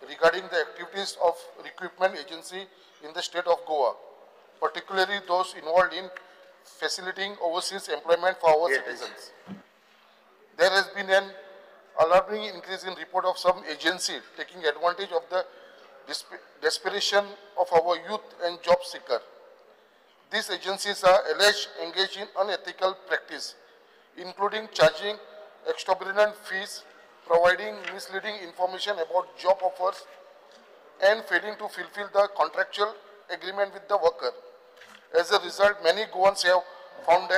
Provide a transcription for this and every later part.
regarding the activities of recruitment agency in the state of Goa, particularly those involved in facilitating overseas employment for our citizens. There has been an alarming increase in report of some agency taking advantage of the desperation of our youth and job seeker. These agencies are alleged engaged in unethical practice, including charging exorbitant fees, providing misleading information about job offers, and failing to fulfill the contractual agreement with the worker. As a result, many Goans have found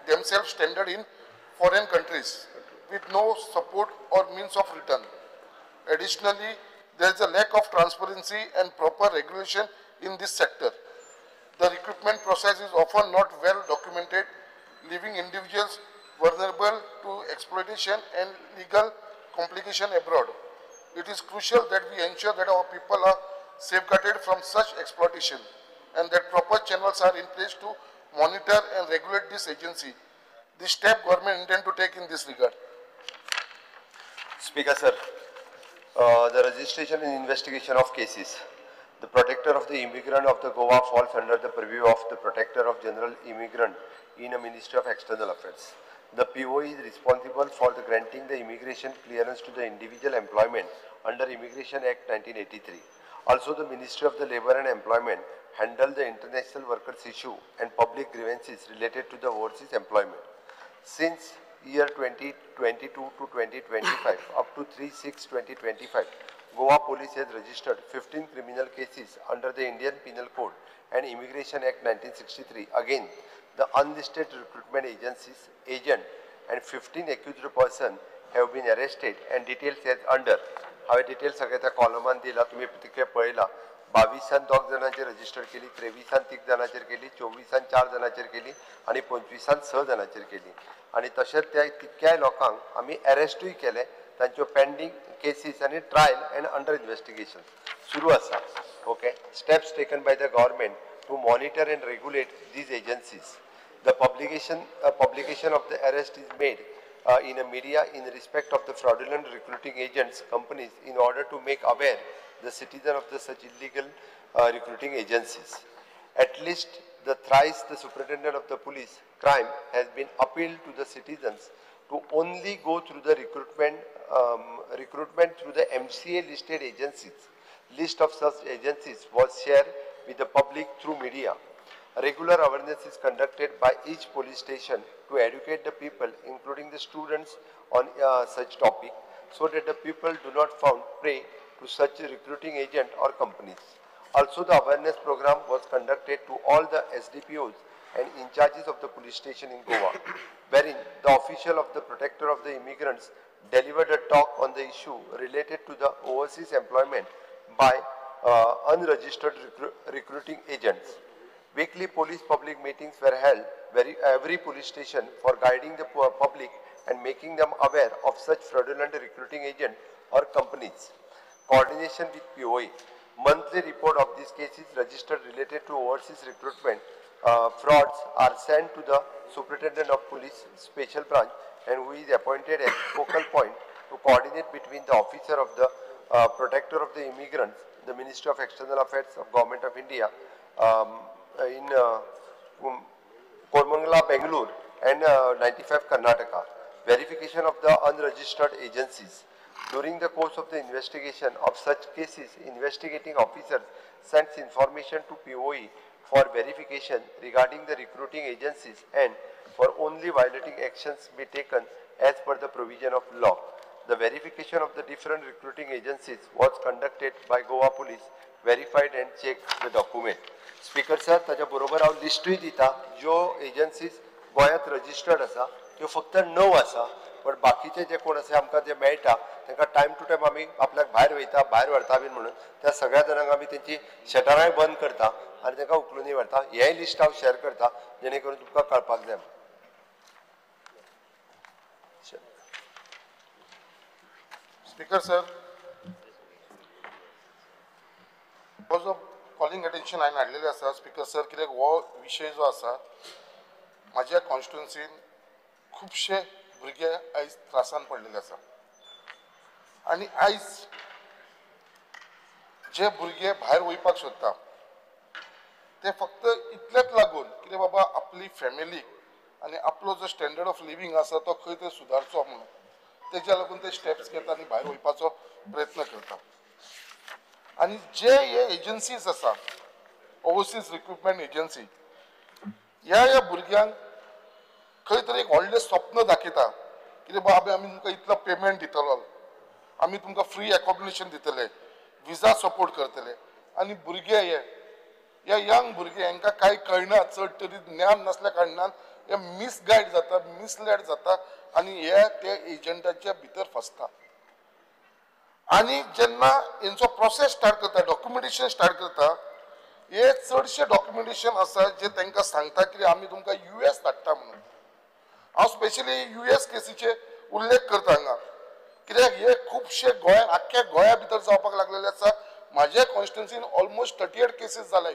themselves stranded in foreign countries with no support or means of return. Additionally, there is a lack of transparency and proper regulation in this sector. The recruitment process is often not well documented, leaving individuals vulnerable to exploitation and legal complication abroad. It is crucial that we ensure that our people are safeguarded from such exploitation and that proper channels are in place to monitor and regulate this agency. This step government intend to take in this regard. Speaker sir, the registration and investigation of cases. The protector of the immigrant of the Goa falls under the purview of the protector of general immigrant in a Ministry of External Affairs. The POE is responsible for the granting the immigration clearance to the individual employment under Immigration Act 1983. Also, the Ministry of the Labour and Employment handle the international workers issue and public grievances related to the overseas employment. Since year 2022 to 2025, up to 3/6/2025, Goa Police has registered 15 criminal cases under the Indian Penal Code and Immigration Act 1963. Again, the unlisted recruitment agencies, agent and 15 accused person have been arrested and details as under. हांवें details सगळे त्या कॉलमान दिला, तुमी तितके पळयला. 22 2 जाणांचेर register केली, 23 3 जाणांचेर केली, 24 4 जाणांचेर केली आनी 25 6 जाणांचेर केली. आनी तशेंच त्या तितक्याय लोकांक आमी अरेस्टूय केले. तांच्यो पेंडींग केसीस आनी ट्रायल एंड अंडर इन्वेस्टिगेशन सुरू आसा. Okay, steps taken by the government to monitor and regulate these agencies. The publication of the arrest is made in a media in respect of the fraudulent recruiting agents companies in order to make aware the citizen of the such illegal recruiting agencies. At least the thrice the superintendent of the police crime has been appealed to the citizens to only go through the recruitment through the MCA listed agencies. List of such agencies was shared with the public through media. Regular awareness is conducted by each police station to educate the people, including the students, on such topic, so that the people do not found prey to such recruiting agent or companies. Also, the awareness program was conducted to all the SDPOs and in charges of the police station in Goa, wherein the official of the protector of the immigrants delivered a talk on the issue related to the overseas employment by unregistered recruiting agents. Weekly police public meetings were held every police station for guiding the public and making them aware of such fraudulent recruiting agent or companies. Coordination with POA. Monthly report of these cases registered related to overseas recruitment frauds are sent to the Superintendent of Police Special Branch, and who is appointed as focal point to coordinate between the officer of the protector of the immigrants, the Ministry of External Affairs of Government of India in Koramangala, Bangalore, and 95 Karnataka. Verification of the unregistered agencies. During the course of the investigation of such cases, investigating officers sends information to POE for verification regarding the recruiting agencies and for only violating actions be taken as per the provision of law. The verification of the different recruiting agencies was conducted by Goa Police, verified and checked the document. Speaker sir, ताच्या बरोबर हांव लिस्टूय दिता ज्यो agencies गोंयांत registered आसा त्यो फक्त 9 आसा, पण बाकीचे जे कोण आसा आमकां जे मेळटा तांकां टायम टू टायम आमी आपल्याक भायर वयता, भायर व्हरता बीन म्हणून त्या सगळ्या जाणांक आमी तेंची शटरांय बंद करता आनी तांकां उखलूनय व्हरता. हेंय लिस्ट हांव शेअर करता जेणे करून तुमकां कळपाक जाय. Speaker sir, because of calling attention हांवें हाडलेलें आसा स्पीकर सर, कित्याक हो विशय जो आसा म्हाज्या कॉन्स्टिट्युएन्सीन खुबशे भुरगे आयज त्रासान पडलेले आसा आनी आयज जे भुरगे भायर वयपाक सोदता ते फक्त इतलेच लागून कितें बाबा आपली फॅमिली आनी आपलो जो स्टँडर्ड ऑफ लिवींग आसा तो खंय तरी सुदारचो म्हणून तेज्या लागून ते स्टेप्स घेता आनी भायर वयपाचो प्रयत्न करता. आनी जे हे एजन्सीज आसा, ओवरसीज रिक्रुटमेंट एजन्सी, ह्या ह्या भुरग्यांक खंय तरी एक व्हडलें स्वप्न दाखयता कितें बाबा आमी तुमकां इतलो पेमेंट दितलो, आमी तुमकां फ्री एकोमोडेशन दितले, विजा सपोर्ट करतले. आनी भुरगे हे ह्या यंग भुरगे हांकां कांय कळना, चड तरी ज्ञान नासल्या कारणान हे मिसगायड जाता, मिसलेड जाता आनी हे त्या एजंटाच्या भितर फसता. आनी जेन्ना हेंचो प्रोसेस स्टार्ट करता, डॉक्युमेंटेशन स्टार्ट करता, हे चडशे डॉक्युमेंटेशन आसा जे तांकां सांगता की आमी तुमकां US धाडटा म्हणून. हांव स्पेशली US केसीचे उल्लेख करता हांगा, कित्याक हे खुबशे गोंयांत, आख्ख्या गोंया भितर जावपाक लागलेले आसा. म्हाज्या कॉन्स्टिट्युन्सीन ऑलमोस्ट 38 केसीस जाल्या.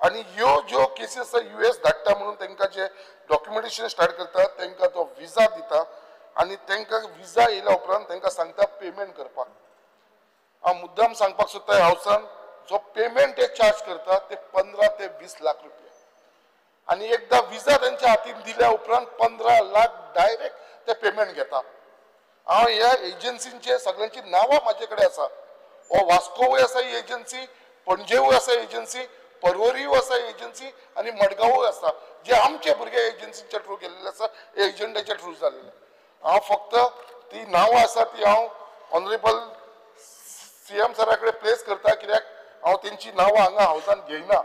आनी ह्यो ज्यो केसीस आसा US धाडटा म्हणून तांकां जे डॉक्युमेंटेशन स्टार्ट करता, तांकां तो विजा दिता आनी तांकां विजा येयल्या उपरांत तांकां सांगता पेमेंट करपाक. हांव मुद्दाम सांगपाक सोदता, हावसान जो पेमेंट ते चार्ज करता ते 15 ते 20 लाख रुपया. आनी एकदां विजा तेंच्या हातीन दिल्या उपरांत 15 लाख डायरेक्ट ते पेमेंट घेता. हांव ह्या एजन्सींचे सगळ्यांची नांवां म्हाजे कडेन आसा. हो वास्कोवूय आसा ही एजन्सी, पणजेवूय आसा एजन्सी, परवरीय आसा एजन्सी आनी मडगांवूय आसा, जे आमचे भुरगे एजन्सीच्या थ्रू गेल्ले आसा, एजंटाच्या थ्रू जाल्ले. हांव फक्त ती नांवां आसा ती हांव ऑनरेबल CM सरा कडेन प्लेस करता, कित्याक हांव तेंची नांवां हांगा हावसान घेयना.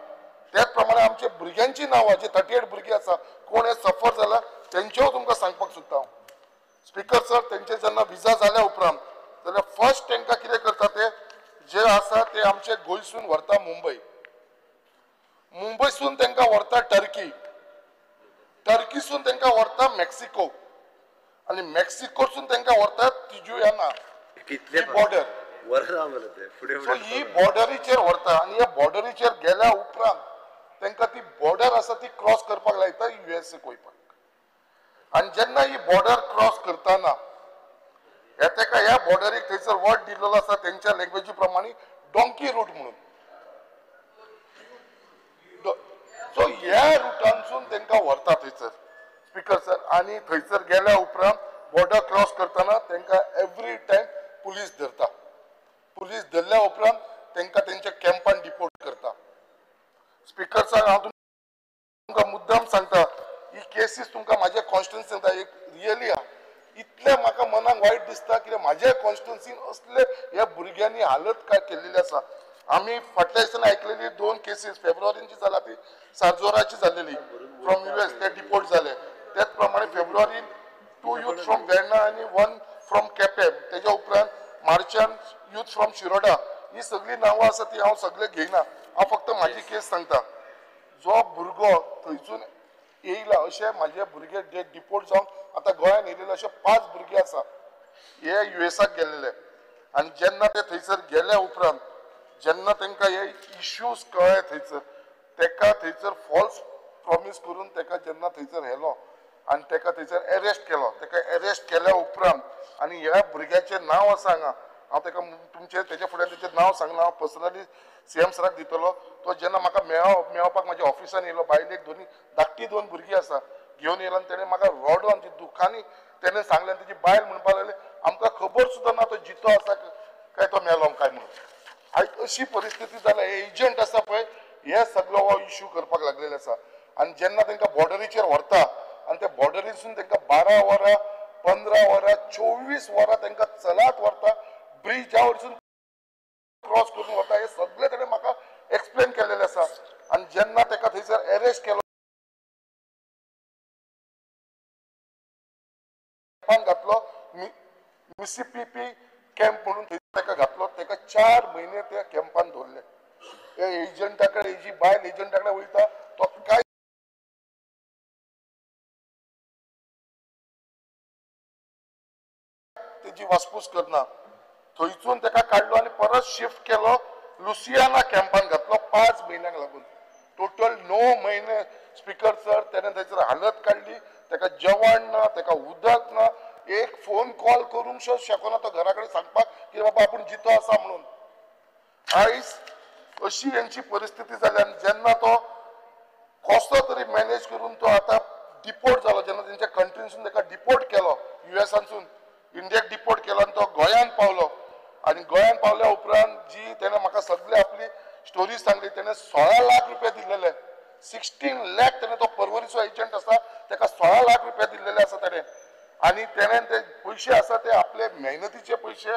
त्याच प्रमाणे आमच्या भुरग्यांची नांवां जे 38 भुरगीं आसा, कोण हे सफर जाला तेंच्योय तुमकां सांगपाक सोदता हांव. स्पीकर सर, तेंचे जेन्ना विजा जाल्या उपरांत जाल्यार फर्स्ट तांकां कितें करता ते जे आसा ते आमचे गोंयसून व्हरता मुंबय, मुंबयसून तांकां व्हरता टर्की, टर्कीसून तांकां व्हरता मेक्सिको आनी मेक्सिकोसून तांकां व्हरता तिजुयाना बॉर्डर. सो ही बॉर्डरीचेर व्हरता आनी ह्या बॉर्डरीचेर गेल्या उपरांत तांकां ती बॉर्डर आसा ती क्रॉस करपाक लायता USA वयपाक. आनी जेन्ना ही बॉर्डर क्रॉस करतना ह्या ताका ह्या बॉर्डरीक थंयसर वर्ड दिल्लो आसा तेंच्या लँग्वेजी प्रमाणे डोंकी रूट म्हणून. सो ह्या रुटांसून तांकां व्हरता थंयसर स्पीकर सर. आनी थंयसर गेल्या उपरांत बॉर्डर क्रॉस करतना तांकां एवरी टायम पुलीस धरता. पुलीस धरल्या उपरांत तांकां तेंच्या कॅम्पान डिपोर्ट करता. स्पीकर सर, हांव तुमकां मुद्दाम सांगता, ही केसीस तुमकां म्हाज्या कॉन्स्टिट्युन्सीन एक रियली आहा. इतलें म्हाका मनाक वायट दिसता कित्याक म्हाज्या कॉन्स्टिट्युन्सीन असले ह्या भुरग्यांनी हालत काय केल्लेली आसा. आमी फाटल्या दिसांनी आयकलेली 2 केसीस फेब्रुवारीची जाला, ती सारजोराची जाल्लेली फ्रॉम US ते डिपोर्ट जाले. त्याच प्रमाणे फेब्रुवारीन 2 यूथ फ्रॉम वेर्णा आनी 1 फ्रॉम केपें, तेज्या उपरांत मार्चान यूथ फ्रॉम शिरोडा. ही सगळीं नांवां आसा ती हांव सगळें घेयना, हांव फक्त म्हाजी केस सांगता. जो भुरगो थंयसून येयला अशे म्हाजे भुरगे जे डिपोर्ट जावन आतां गोंयान येयलेले अशे 5 भुरगे आसा हे USAक गेल्लेले. आनी जेन्ना ते थंयसर गेल्या उपरांत जेन्ना तांकां हे इश्यूज कळ्ळे थंयसर, ताका थंयसर फॉल्स प्रॉमीस करून ताका जेन्ना थंयसर व्हेलो आनी ताका थंयसर एरेस्ट केलो. ताका एरेस्ट केल्या उपरांत आनी ह्या भुरग्याचें नांव आसा हांगा, हांव ताका तुमचें तेच्या फुडें तेचें नांव सांगना, हांव पर्सनली CM सराक दितलो. तो जेन्ना म्हाका मेळपाक म्हाज्या ऑफिसान येयलो, बायलेक दोनी धाकटी 2 भुरगीं आसा घेवन येयलो आनी तेणें म्हाका रडोन ती दुख्खांनी तेणें सांगलें. आनी तेजी बायल म्हणपाक लागली आमकां खबर सुद्दां ना तो जितो आसा काय तो मेलो काय म्हणून. आयज अशी परिस्थिती जाल्या. हे एजंट आसा पळय हे सगळो हो इश्यू करपाक लागलेले आसा. आनी जेन्ना तांकां बॉर्डरीचेर व्हरता आनी त्या बॉर्डरीसून तांकां 12 वरां, 15 वरां, 24 वरां तांकां चलात व्हरता, ब्रिजा वयरसून क्रॉस करून व्हरता. हे सगळें ताणें म्हाका एक्सप्लेन केल्लेलें आसा. आनी जेन्ना ताका थंयसर एरेस्ट केलो, घातलो मिसिसिपी कॅम्प म्हणून थंय ताका घातलो. ताका 4 म्हयने त्या कॅम्पान दवरले. एजंटा कडेन जी बायल एजंटा कडेन वयता तो काय तेजी वासपूस करना. थंयसून ताका काडलो आनी परत शिफ्ट केलो लुसियाना कॅम्पान घातलो 5 म्हयन्यांक लागून. टोटल 9 म्हयने स्पीकर सर तेणें थंयसर हालत काडली. ताका जेवण ना, ताका उदक ना, एक फोन कॉल करूंक शकना तो घरा कडेन सांगपाक की बाबा आपूण जितो आसा म्हणून. आयज अशी यांची परिस्थिती जाली आनी जेन्ना तो कसो तरी मॅनेज करून तो आतां डिपोर्ट जालो, जेन्ना तेंच्या कंट्रीनसून ताका डिपोर्ट केलो, युएसानसून इंडियाक डिपोर्ट केलो आनी तो गोंयांत पावलो. आनी गोंयांत पावल्या उपरांत जी तेणें म्हाका सगळी आपली स्टोरी सांगली, तेणें 16 लाख रुपया दिल्लेले, 16 लाख तेणें, तो परवरीचो एजंट आसा ताका 16 लाख रुपया दिल्लेले आसा तेणें. आनी तेणें ते पयशे आसा ते आपले मेहनतीचे पयशे,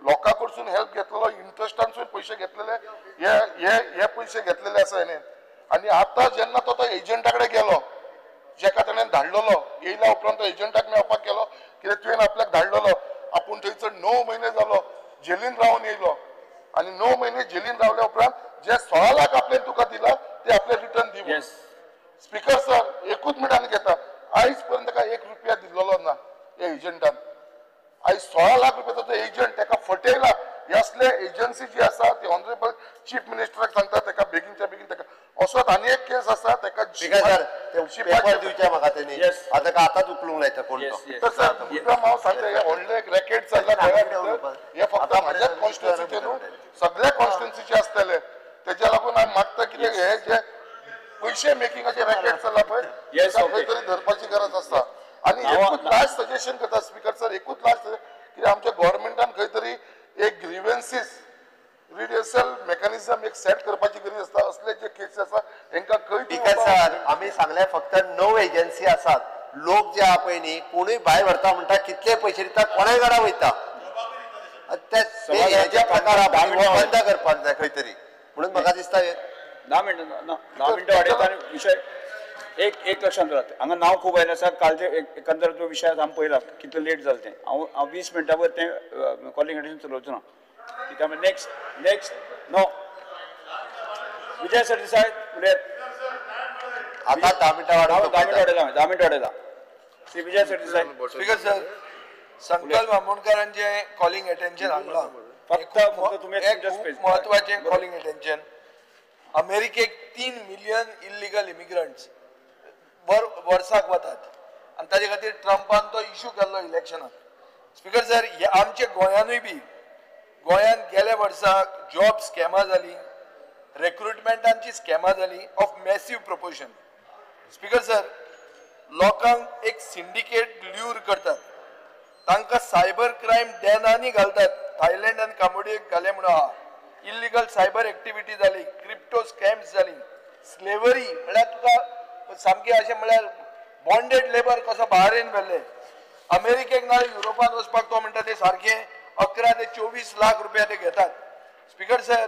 लोकां कडसून हेल्प घेतलेलो, इंट्रस्टानसून पयशे घेतलेले, हे हे हे पयशे घेतलेले आसा हेणें. आनी आतां जेन्ना तो एजंटा कडेन गेलो, जेका तेणें धाडलेलो, येयल्या उपरांत तो एजंटाक मेळपाक गेलो, कित्याक तुवें आपल्याक धाडलेलो, आपूण थंयसर 9 म्हयने जालो जेलीन रावन येयलो आनी 9 म्हयने जेलीन रावल्या उपरांत जे 16 लाख आपल्यान तुका दिला ते आपले रिटर्न दी. स्पीकर सर एकूच मिनट आनी घेता, आयज पर्यंत ताका 1 रुपया दिल्लो ना हे एजंटान. आयज 16 लाख रुपयाचो तो एजंट ताका फटयला. हे असले एजन्सी जी आसा ती ऑनरेबल चीफ मिनिस्टराक सांगता ताका बेगीनच्या बेगीन ताका असोच आनी एक केस आसा ताका दिवचे म्हाका तेणी आतां आतांच उखलूंक लायता कोण तो. सर हांव सांगता हे व्हडलें एक रॅकेट चल्ला गोंया, हे फक्त म्हाज्याच कॉन्स्टिट्युन्सीचे न्हू, सगळ्या कॉन्स्टिट्युन्सीचे आसतले. तेज्या लागून हांव मागता कितें हे जे पयशे मेकिंगाचे रॅकेट चल्ला पळय खंय तरी धरपाची गरज आसा. आनी एकूच लास्ट सजेशन करता स्पीकर सर, एकूच लास्ट कित्याक आमच्या गव्हर्मेंटान खंय तरी एक ग्रीवेन्सीस रिड्रेसल मेकॅनिझम एक सेट करपाची गरज आसता. असले जे केसी आसा हेंकां खंय स्पीकर सर आमी सांगले फक्त 9 एजन्सी आसात. लोक जे आहा पळय न्ही कोणूय भायर व्हरता म्हणटा कितले पयशे दिता, कोणाय कडेन वयता, ते जे प्रकार आहा बंद करपाक जाय खंय तरी. म्हणून म्हाका दिसता 10 मिनटां 10 मिनटां वाडयता आनी विशय एक एक लक्षांत दवरात. हांगा नांव खूब आयलें आसा, कालचे एकंदर जो विशय आसा आमी पळयला कितलो लेट जालें तें. हांव हांव 20 मिनटां वयर तें कॉलिंग अटेन्शन चलोवचो ना कित्याक next next no Vijay Sardesai उलयात. आतां 10 मिनटां वाडयता, 10 मिनटां वाडयता, 10 मिनटां वाडयता. श्री विजय सरदेसाय. स्पीकर सर, संकल्प आमोणकारांचें कॉलिंग अटेन्शन हाडलां, फक्त तुमी खूब म्हत्वाचें कॉलिंग अटेन्शन. अमेरिकेक 3 मिलियन इल्लिगल इमिग्रंट्स वर्साक वतात आनी ताजे खातीर ट्रंपान तो इशू केल्लो इलेक्शनाक. स्पीकर सर, हे आमचे गोंयानूय बी गोंयांत गेल्या वर्साक जॉब स्कॅमां जाली, रेक्रुटमेंटांची स्कॅमां जाली of massive proportion. Speaker sir, लोकांक एक सिंडिकेट ल्यूर करतात, तांकां सायबर क्रायम डॅनांनी घालतात, थायलंड आनी कांबोडियेक घाले म्हणून आहा. इल्लिगल सायबर एक्टिविटी जाली, क्रिप्टो स्कॅम्स जाली, स्लेवरी म्हळ्यार तुका सामकें अशें म्हळ्यार बॉन्डेड लेबर कसो बाहेर व्हेल्ले. अमेरिकेक ना युरोपान वचपाक तो म्हणटा ते सारके 11 ते 24 लाख रुपया ते घेतात. स्पीकर सर,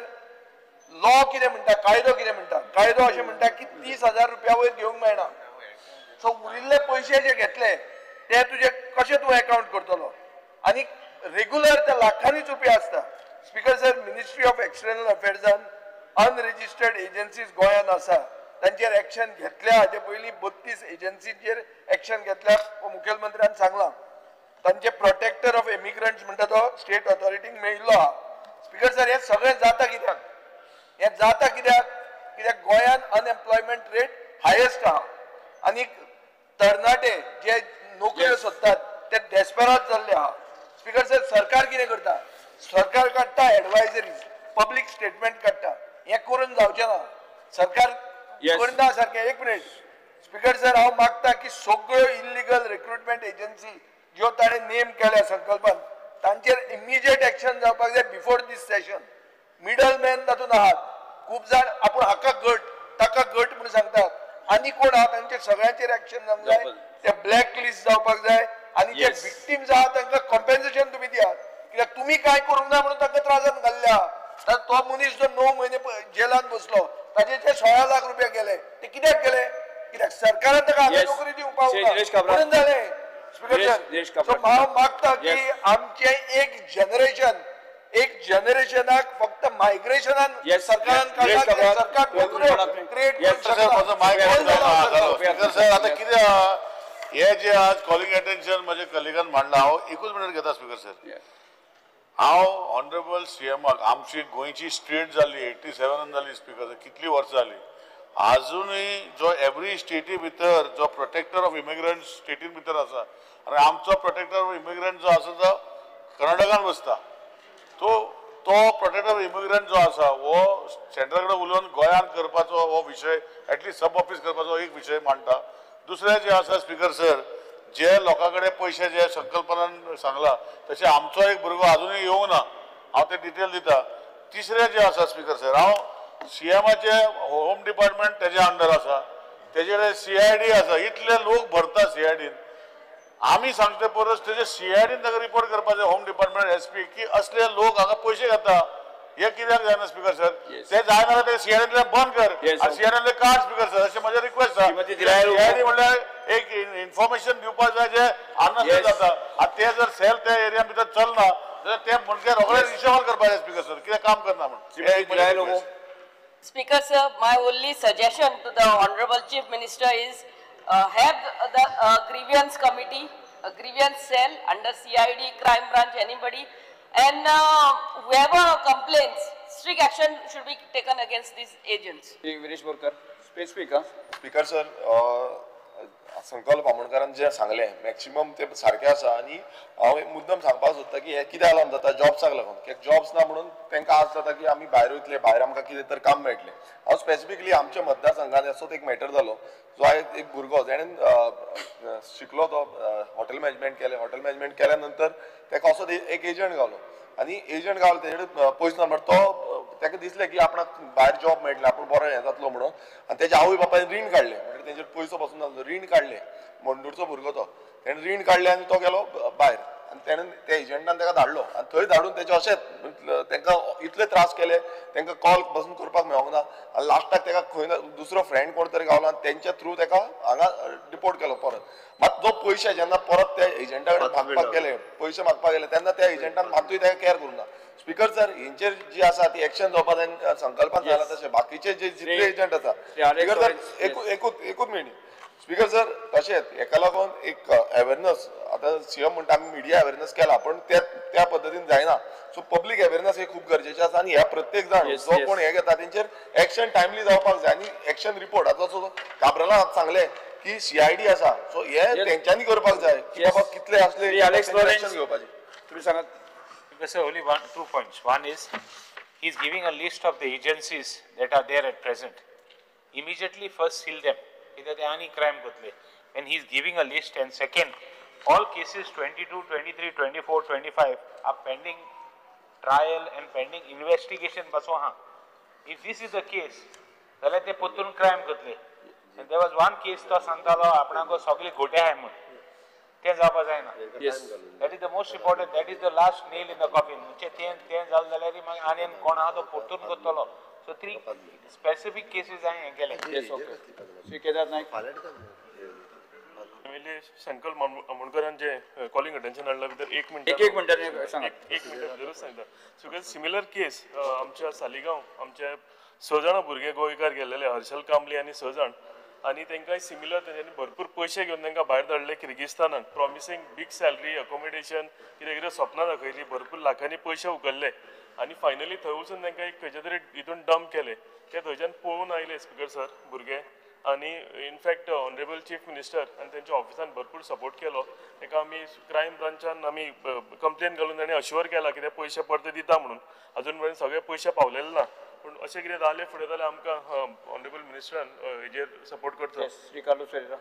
लॉ कितें म्हणटा, कायदो कितें म्हणटा, कायदो अशें म्हणटा की 30,000 रुपया वयर घेवंक मेळना. सो उरिल्ले पयशे जे घेतले ते तुजे कशें तूं एकावंट करतलो आनी रेगुलर ते लाखांनीच रुपया आसता. Speaker sir, ministry of external अफेर्सान unregistered agencies गोंयांत आसा तांचेर एक्शन घेतल्या. हाजे पयलीं 32 एजन्सीचेर एक्शन घेतल्या मुखेलमंत्र्यान सांगलां. तांचे प्रोटेक्टर ऑफ इमिग्रंट्स म्हणटा तो स्टेट ऑथॉरिटीक मेळिल्लो आहा. स्पीकर सर, हें सगळें जाता कित्याक, हें जाता कित्याक, कित्याक गोंयांत अनएम्प्लॉयमेंट रेट हायेस्ट आहा आनी तरणाटे जे नोकऱ्यो सोदतात ते डेस्परात जाल्ले आहा. स्पीकर सर, सरकार कितें करता, सरकार काडटा एडवायजरीज, पब्लीक स्टेटमेंट काडटा. हें करून जावचें ना, सरकार करना सारकें. एक मिनीट स्पीकर सर, हांव मागता की सगळ्यो इल्लिगल रिक्रुटमेंट एजन्सी ज्यो ताणें नेम केल्या संकल्पान तांचेर इमिजिएट एक्शन जावपाक जाय before this session. Middle man तातूंत आहात खूब जाण, आपूण हाका गट ताका गट म्हणून सांगतात आनी कोण आहा तांचेर सगळ्यांचेर एक्शन जावंक जाय, ते ब्लॅक लिस्ट जावपाक जाय आनी जे विक्टीम्स आहा तांकां कॉम्पेन्सेशन तुमी दियात, कित्याक तुमी कांय करूंक ना म्हणून तांकां त्रासान घाल्ल्या. तो मनीस जो 9 म्हयने जेलान बसलो ताजे जे 16 लाख रुपया गेले ते कित्याक गेले, कित्याक सरकारान ताका हांगा नोकरी दिवंक पावूंक म्हणून जालें. स्पीकर सर, सो हांव मागता की आमचें एक जनरेशन, एक जनरेशनाक फक्त मायग्रेशनान सरकारान काडला, सरकार क्रिएट करूंक शकता. सर, आतां कितें आहा हे जे आज कॉलिंग अटेन्शन म्हजे कलिगान मांडला, हांव एकूच मिनट घेता स्पीकर सर. हांव ऑनरेबल सीएमाक, आमची गोंयची स्टेट जाली 87 जाली स्पीकर सर, कितली वर्सां जाली, आजुनूय जो एवरी स्टेटी भितर जो प्रोटेक्टर ऑफ इमिग्रंट स्टेटीन भितर आसा आनी आमचो प्रोटेक्टर ऑफ इमिग्रंट जो आसा तो कर्नाटकान बसता, तो तो प्रोटेक्टर इमिग्रंट जो आसा हो सेंट्रल कडेन उलोवन गोंयांत करपाचो हो विशय एटलिस्ट सब ऑफिस करपाचो एक विशय मांडटा. दुसरें जें आसा स्पीकर सर, जे लोकां कडेन पयशे जे संकल्पनान सांगला तशें आमचो एक भुरगो आजुनूय येवंक ना, हांव ते डिटेल दिता. तिसरें जें आसा स्पीकर सर, हांव सीएमाचे होम डिपार्टमेंट तेजे अंडर आसा, तेजे कडेन सीआयडी आसा, इतले लोक भरता सीआयडीन. आमी सांगते परस तेजे सीआयडीन ताका रिपोर्ट करपाचें होम डिपार्टमेंट एसपी की असले लोक हांगा पयशे घेता, हे कित्याक जायना स्पीकर सर? ते जायना जाल्यार ते सीआयडींतल्यान बंद कर आनी सीआयडींतल्यान काड स्पीकर सर, अशें म्हजें रिक्वेस्ट आसा. सीआयडी म्हणल्यार एक इन्फॉर्मेशन दिवपाक जाय जें आनंद जाता आनी ते जर सेल त्या एरिया भितर चलना जाल्यार ते म्हणजे रोखडे रिशॉल्व करपाचें स्पीकर सर, कितें काम करना म्हण. Speaker sir, my only suggestion to the Honorable Chief Minister is have the grievance committee, a grievance cell under CID, crime branch, anybody, and whoever complains, strict action should be taken against these agents. Viresh Borkar, specific. Speaker sir, संकल्प आमोणकारान जे सांगलें maximum ते सारकें आसा. आनी हांव मुद्दम सांगपाक सोदता की हें कित्याक लागून जाता, जॉब्साक लागून. कित्याक जॉब्स ना म्हणून तांकां आस जाता की आमी भायर वयतले, भायर आमकां कितें तर काम मेळटलें. हांव स्पेसिफिकली आमच्या मतदारसंघात असोच एक मॅटर जालो, जो एक भुरगो जेणें शिकलो तो हॉटेल मॅनेजमेंट केलें, हॉटेल मॅनेजमेंट केल्या नंतर ताका असोच एक एजंट गावलो आनी एजंट गावलो तेजे कडेन पयशे ना, बट तो ताका दिसलें की आपणाक भायर जॉब मेळटलें, आपूण बरो हें जातलो म्हणून. आनी तेज्या आवय बापायन रीण काडलें, म्हणजे तेंचेर पयसो पसून जालो, रीण काडलें, मंडूरचो भुरगो तो, तेणें रीण काडलें आनी तो गेलो भायर आनी तेणें त्या एजंटान ताका धाडलो आनी थंय धाडून तेजे अशेंच तांकां इतले त्रास केले, तांकां कॉल पसून करपाक मेळोंक ना आनी लास्टाक ताका खंय ना दुसरो फ्रेंड कोण तरी गावलो आनी तेंच्या थ्रू ताका हांगा डिपोर्ट केलो परत. मात जो पयशे जेन्ना परत त्या एजंटा कडेन मागपाक गेले, पयशे मागपाक गेले तेन्ना त्या एजंटान मातूय ताका केअर करूंक ना. स्पीकर सर, हेंचेर जी आसा ती एक्शन जावपा जाय, संकल्पान जाला तशें बाकीचे जे जितले एजंट आसा. स्पीकर सर, एकूच minute. Speaker sir, तशेंच हेका लागून एक अवेरनस, आतां सीएम म्हणटा आमी मिडिया अवेरनस केला, पण त्या पद्दतीन जायना. सो पब्लीक अवेरनस हे खूब गरजेचें आसा आनी ह्या प्रत्येक जाण जो कोण हे घेता तेंचेर एक्शन टायमली जावपाक जाय आनी एक्शन रिपोर्ट. आतां जसो काब्रालान सांगलें की सीआयडी आसा, सो हे तेंच्यांनी करपाक जाय की बाबा कितले आसले एक्शन घेवपाचें. तुमी सांगात. Sir, only 2 points. One is, he is giving a list of the agencies that are there at present. Immediately first seal them. Either they any crime kotle. And he is giving a list. And second, all cases 22, 23, 24, 25 are pending trial and pending investigation. Baso ha. If this is the case, then they potun crime kotle. And there was one case to sangtalo apnako sogli gote hai mun. ते जावपा जायना. That is the most important, that is the last nail in the coffin. म्हणजे तें जालें जाल्यार मागीर आनी कोण आहा तो परतून करतलो. सो 3 स्पेसिफीक केसीस हांवें हें केलें. श्री केदार नायक. संकल्प आमोणकरान जे कॉलिंग अटेन्शन हाडला भितर एक मिनट एक मिनटान सांगा. एक मिनटा भितरूच सांगता. सो सिमिलर केस आमच्या सालिगांव आमच्या 6 जाणां भुरगे गोंयकार गेल्लेले, हर्षल कांबली आनी 6 जाण, आनी तांकांय सिमिलर तेंच्यांनी भरपूर पयशे घेवन तांकां भायर धाडले किर्गिस्तानाक, प्रॉमिसींग बीग सॅलरी, अकोमोडेशन, कितें कितें सपनां दाखयलीं, भरपूर लाखांनी पयशे उखल्ले आनी फायनली थंय वचून तांकां एक खंयच्या तरी हितून डंप केले. ते थंयच्यान पळोवन आयले स्पीकर सर भुरगे आनी in fact honourable chief minister आनी तेंच्या ऑफिसान भरपूर सपोर्ट केलो. ताका आमी क्रायम ब्रांचान आमी कंप्लेन घालून ताणें अश्युअर केला की ते पयशे परते दिता म्हणून. अजून मेरेन सगळे पयशे पावलेले ना, पूण अशें कितें जालें फुडें जाल्यार आमकां ऑनरेबल मिनिस्टरान हेजेर सपोर्ट करचो. Shri Carlos Ferreira.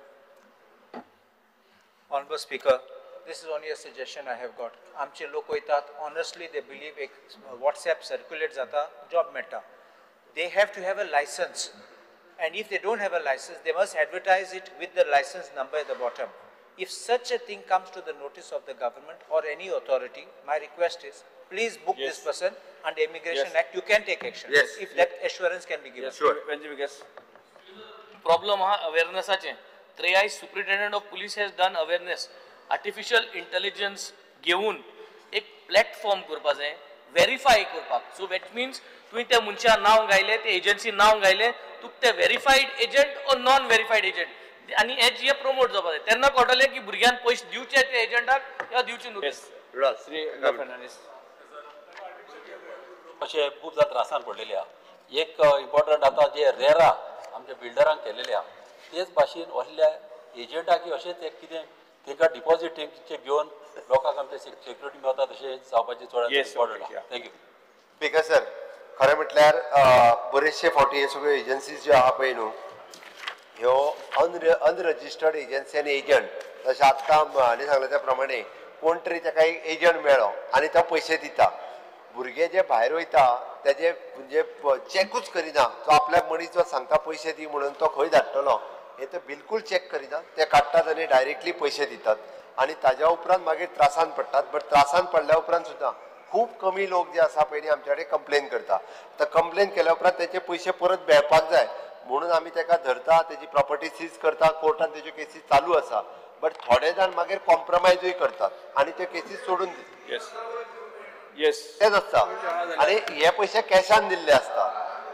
Honourable speaker, this is only a suggestion I have got. आमचे लोक वयतात, ऑनेस्टली they believe एक वॉट्सएप सर्क्युलेट जाता, जॉब मेळटा. They have to have a licence, and if they don't have a license, they must advertise it with the license number at the bottom. If such a thing comes to the notice of the government or any authority, my request is, please book this person under Immigration Act. You can take action. Yes. If that assurance can be given. Yes, sure. Problem हा awareness ache. Treyai Superintendent of Police has done awareness. Artificial intelligence घेऊन एक platform करपा जाय, verify करपाक. So that means तुवें त्या मनशा नांव गायलें, ते एजन्सी नांव गायलें, तुका ते verified agent or non verified agent आनी हें जे प्रमोट जावपा जाय. तेन्ना कळटलें की भुरग्यान पयशे दिवचे ते एजंटाक या दिवचे न्हू. श्री फर्नांडीस. अशें खूब जाण त्रासान पडलेले आहा. एक इम्पॉर्टंट आतां जे रेरा आमच्या बिल्डरांक केलेले आहा तेच भाशेन असल्या एजंटाक अशेंच एक कितें तांकां डिपॉझिट घेवन लोकांक आमचे सेक्युरिटी मेळटा तशें जावपाचें चड इम्पॉर्टंट आहा. Thank you. स्पीकर सर, खरें म्हटल्यार बरेचशे फावटी हे सगळ्यो एजन्सीज ज्यो आहा पळय न्हू, ह्यो अनरजिस्टर्ड एजन्सी आनी एजंट, जशें आत्तां हांणी सांगलें त्या प्रमाणे कोण तरी ताका एक एजंट मेळ्ळो आनी तो पयशे दिता. भुरगे जे भायर वयता तेजे म्हणजे चॅकूच करिना, तो आपल्याक मनीस जो सांगता पयशे दी म्हणून तो खंय धाडटलो हे ते बिलकूल चॅक करिना, ते काडटात आनी डायरेक्टली पयशे दितात आनी ताज्या उपरांत मागीर त्रासान पडटात. बट त्रासान पडल्या उपरांत सुद्दां खूब कमी लोक जे आसा पयलीं आमच्या कडेन कंप्लेन करता. आतां कंप्लेन केल्या उपरांत तेचे पयशे परत मेळपाक जाय म्हणून आमी ताका धरता, तेजी प्रॉपर्टी सीज करता, कोर्टान तेज्यो केसी चालू आसा. बट थोडे जाण मागीर कॉम्प्रोमायजूय करतात आनी त्यो केसी सोडून दितात. येस येस, तेच आसता. आनी हे पयशे कॅशान दिल्ले आसता,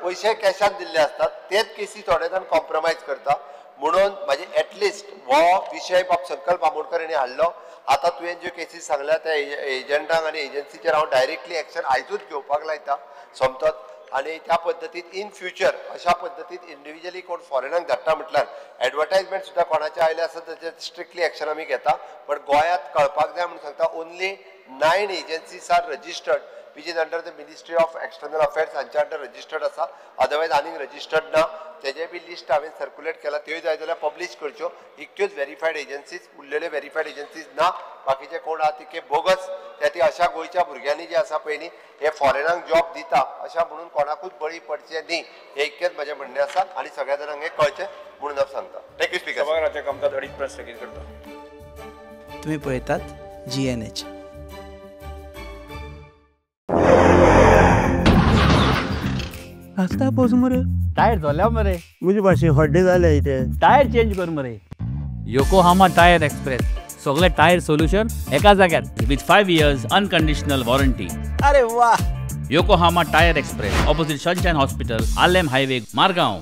पयशे कॅशान दिल्ले आसतात, तेच केसी थोडे जाण कॉम्प्रोमायज करता. म्हणून म्हाजे एटलिस्ट हो विशय बाब संकल्प आमोणकर हांणी हाडलो. आतां तुवें ज्यो केसीस सांगल्या त्या एजंटांक आनी एजन्सीचेर हांव डायरेक्टली एक्शन आयजूच घेवपाक लायता सोमतोच. आनी त्या पद्दतीन इन फ्युचर अशा पद्दतीन इंडिविज्युअली कोण फॉरेनाक धाडटा म्हटल्यार एडवर्टायजमेंट सुद्दां कोणाचें आयलें आसत ताचेर स्ट्रिक्टली एक्शन आमी घेता. बट गोंयांत कळपाक जाय म्हणून सांगता, only 9 agencies are registered which is under the ministry of external affairs हांच्या अंडर रजिस्टर्ड आसा, अदरवायज आनीक रजिस्टर्ड ना. तेजे बी लिस्ट हांवें सर्क्युलेट केला, त्योय जाय जाल्यार पब्लीश करच्यो. इतक्योच वेरीफायड एजन्सीज, उरलेल्यो वेरीफायड एजन्सीज ना. बाकीचे कोण आहा तितके बोगस. त्या ती अशा गोंयच्या भुरग्यांनी जे आसा पळय न्ही हे फॉरेनाक जॉब दिता अशा म्हणून कोणाकूच बळी पडचें न्ही, हें इतकेंच म्हजें म्हणणें आसा आनी सगळ्या जाणांक हें कळचें म्हणून हांव सांगता. Thank you speaker. सभाघराचें कामकाज अडीच प्रस्न स्थगीत करता. तुमी पळयतात GNH. आसता पोस मरे टायर जाल्या मरे म्हजे भाशेन हड्डे जाले इथे टायर चेंज कर मरे. योकोहामा टायर एक्सप्रेस, सगळे टायर सोल्युशन एका जाग्यार विथ 5 years unconditional warranty. अरे वा. Yokohama tyre express, opposite Sunshine hospital, Arlem highway, Margao.